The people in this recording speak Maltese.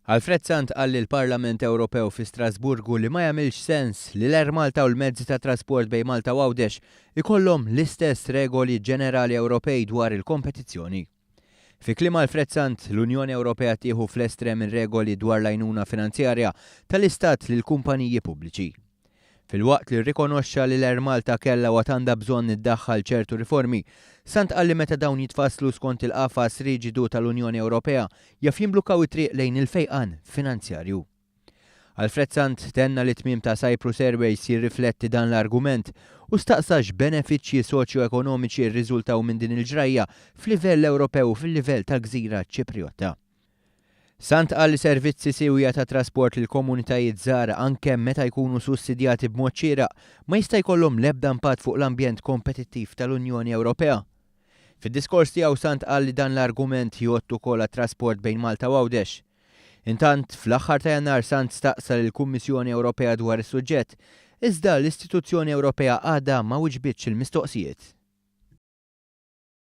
Alfred Sant qal lill-Parlament Ewropew fi Strasburgu li ma jagħmilx sens li l-Air Malta u l-mezzi ta' trasport bejn Malta u Għawdex ikollhom l-istess regoli ġenerali Ewropej dwar il-kompetizzjoni. Fi kliem Alfred Sant, l-Unjoni Ewropea tieħu fl-estrem ir-regoli dwar l-għajnuna finanzjarja tal-Istat lill-kumpaniji pubbliċi. Filwaqt li rrikonoxxa li l-Air Malta kellha u għad għandha bżonn iddaħħal ċertu riformi, Sant qal li meta dawn jitfasslu skont il-qafas riġidu tal-Unjoni Ewropea jaf jimblukkaw it-triq lejn il-fejqan finanzjarju. Alfred Sant tenna li t-tmiem ta' Cyprus Airways jirrifletti dan l-argument u staqsa x'benefiċċji soċjo-ekonomiċi rriżultaw minn din il-ġrajja f'livell Ewropew u fil-livell tal-gżira Ċiprjotta. Sant qal li servizzi siewja ta' trasport lil komunitajiet żgħar anke meta jkunu sussidjati b'mod xieraq ma jista' jkollhom l-ebda impatt fuq l-ambjent kompetittiv tal-Unjoni Ewropea. Fid-diskors tiegħu Sant qal li dan l-argument jgħodd ukoll għat-trasport bejn Malta u Għawdex. Intant, fl-aħħar ta' Jannar Sant staqsa lill-Kummissjoni Ewropea dwar is-suġġett, iżda l-istituzzjoni Ewropea għadha ma wiġbitx il-mistoqsijiet.